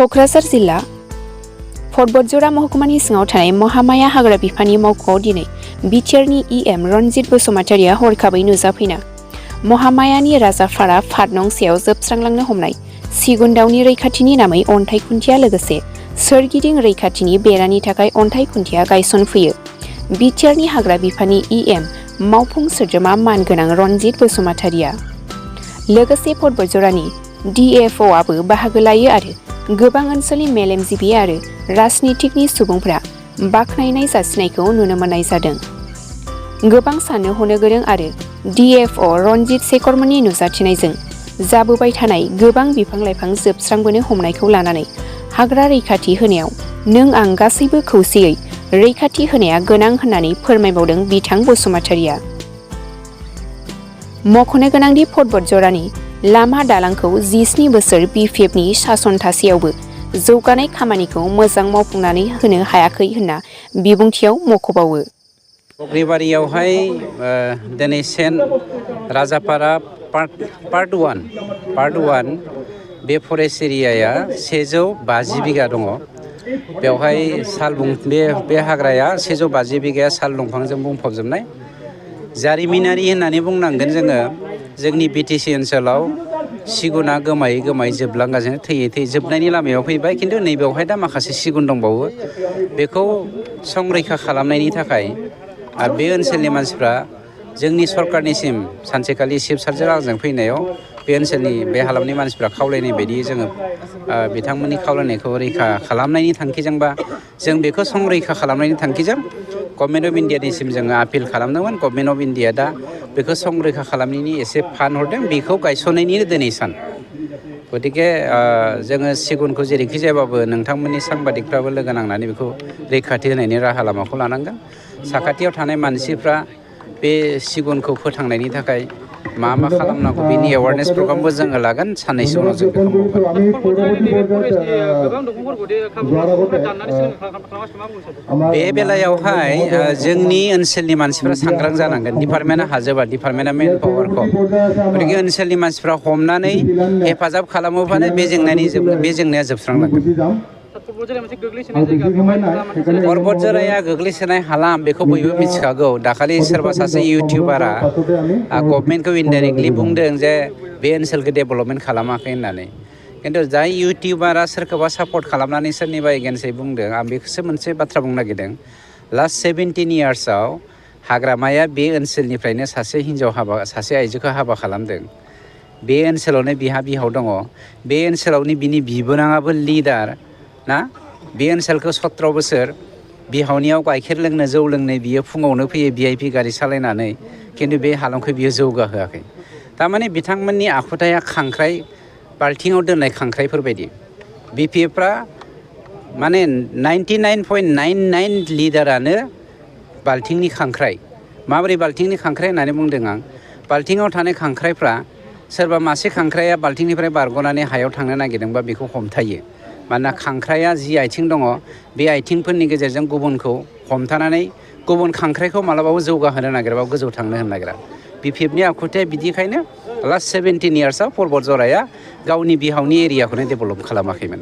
क'क्राझार जिल्ला फटबटजरा महकुमानि सिङाव थानाय महामाया हाग्रा बिफाननि मावख'आव दिनै बिटिआरनि इएम रनजित बसुमतारिया हरखाबै नुजाफैना महामायानि राजाफारा फाट नं सेयाव जोबस्रांलांनो हमनाय सिगुन दावनि रैखाथिनि नामै अन्थाइ खुन्थिया लोगोसे सोरगिदिं रैखाथिनि बेरानि थाखाय अन्थाइ खुन्थिया गायसनफैयो। बिटिआरनि हाग्रा बिफाननि इएम मावफुं सोद्रोमा मानगोनां रनजित बसुमतारिया लोगोसे फटबटजरानि डिएफअआबो बाहागो लायो आरो गोबां ओनसोलनि मेलेमजिबि आरो राजनितिकनि सुबुंफोरा बाख्नायनाय जासिनायखौ नुनो मोननाय जादों। गोबां साननो हनो गोरों आरो डिएफअ रनजित शेखरमोननि नुजाथिनायजों जाबोबाय थानाय गोबां बिफां-लाइफां जोबस्रांबोनो हमनायखौ लानानै हाग्रा रैखाथि होनायाव नों आं गासैबो खौसेयै रैखाथि होनाया गोनां होननानै फोरमायबावदों बिथां बसुमतारिया। मख'नो गोनांदि फटबटजरानि लामा दालांखौ 17 बोसोर बिपिएफनि सासन थासेयावबो जौगानाय खामानिखौ मोजां मावफुंनानै होनो हायाखै होनना बिबुंथियाव मख'बावो। बग्रिबारियावहाय दिनै राजापारा पार्ट 1 बे फरेस्ट एरियाया 150 बिगा दङ। बेवहाय बे हाग्राया 150 बिगाया साल दंफांजों बुंफबजोबनाय। जारिमिनारि होननानै बुंनांगोन जोंनि बिटिसि ओनसोलाव सिगुना गोमायै जोबलांगासिनो थैयै जोबनायनि लामायाव फैबाय। खिन्थु नैबेयावहाय दा माखासे सिगुन दंबावो। बेखौ संरैखा खालामनायनि थाखाय आरो बे ओनसोलनि मानसिफ्रा जोंनि सरकारनिसिम सानसेखालि चिफ सार्जन आंजों फैनायाव बे ओनसोलनि बे हालामनि मानसिफ्रा खावलायनाय बायदि जोङो बिथांमोननि खावलायनायखौ रैखा खालामनायनि थांखिजोंबा जों बेखौ संरैखा खालामनायनि थांखिजों गभर्नमेन्ट अफ इन्डियानिसिम जोङो आपिल खालामदोंमोन। गभर्नमेन्ट अफ इन्डिया दा बेखौ संरैखा खालामनायनि एसे फान्ड हरदों। बेखौ गायसननायनिनो दिनै सान। गतिके जोङो सिगुनखौ जेरैखि जायाबाबो नोंथांमोननि सांबादिकफ्राबो लोगो नांनानै बेखौ रैखाथि होनायनि राहा लामाखौ लानांगोन। साखाथियाव थानाय मानसिफ्रा बे सिगुनखौ फोथांनायनि थाखाय मा खालामनांगौ बेनि एवारनेस प्रग्रामबो जोङो लागोन। साननैसो उनाव जों बेखौ मावगोन। बे बेलायावहाय जोंनि ओनसोलनि मानसिफ्रा सांग्रां जानांगोन। डिपार्टमेन्टआ हाजोबा, डिपार्टमेन्टआ मेन पावार खम। गतिके ओनसोलनि मानसिफ्रा हमनानै हेफाजाब खालामोबानो बे जेंनाया जोबस्रांलांगोन। पर्बतजराया गोग्लैसोनाय हालाम बेखौ बयबो मिथिखागौ। दाखालि सोरबा सासे इउटिउबारा गभर्नमेन्टखौ इनडाइरेक्टलि बुंदों जे बे ओनसोलखौ डेभेलपमेन्ट खालामाखै होननानै। खिन्थु जाय इउटिउबारा सोरखौबा सापर्ट खालामनानै सोरनिबा एगेन्स्टै बुंदों, आं बेखौसो मोनसे बाथ्रा बुंनो नागिरदों। लास्ट 17 इयार्सआव हाग्रामाया बे ओनसोलनिफ्रायनो सासे आइजोखौ हाबा खालामदों। बे ओनसोलावनो बिहा बिहाव दङ। बे ओनसोलावनो बिनि बिबोनाङाबो लिडार ना। बे ओनसोलखौ 17 बोसोर बिहावनियाव गाइखेर लोंनो जौ लोंनो बियो फुङावनो फैयो VIP गारि सालायनानै। खिन्थु बे हालामखौ बियो जौगाहोआखै। थारमाने बिथांमोननि आखुथाया खांख्राइ बाल्थिङाव दोननाय खांख्राइफोर बायदि। बिपिएफफ्रा माने 99.99 लिडारानो बाल्थिंनि खांख्राइ। माबोरै बाल्थिंनि खांख्राइ होननानै बुंदों आं? बाल्थिङाव थानाय खांख्राइफ्रा सोरबा मासे खांख्राइया बाल्थिंनिफ्राय बारग'नानै हायाव थांनो नागिरदोंबा बेखौ हमथायो। मानोना खांख्राइया जि आथिं दङ बे आथिंफोरनि गेजेरजों गुबुनखौ हमथानानै गुबुन खांख्राइखौ मालाबाबो जौगाहोनो नागिरबा गोजौ थांनो होनो नागिरा। बिपिएफनि आखुथाया बिदिखायनो लास्ट 17 इयार्सआव पर्बतजराया गावनि बिहावनि एरियाखौनो डेभेलप खालामाखैमोन।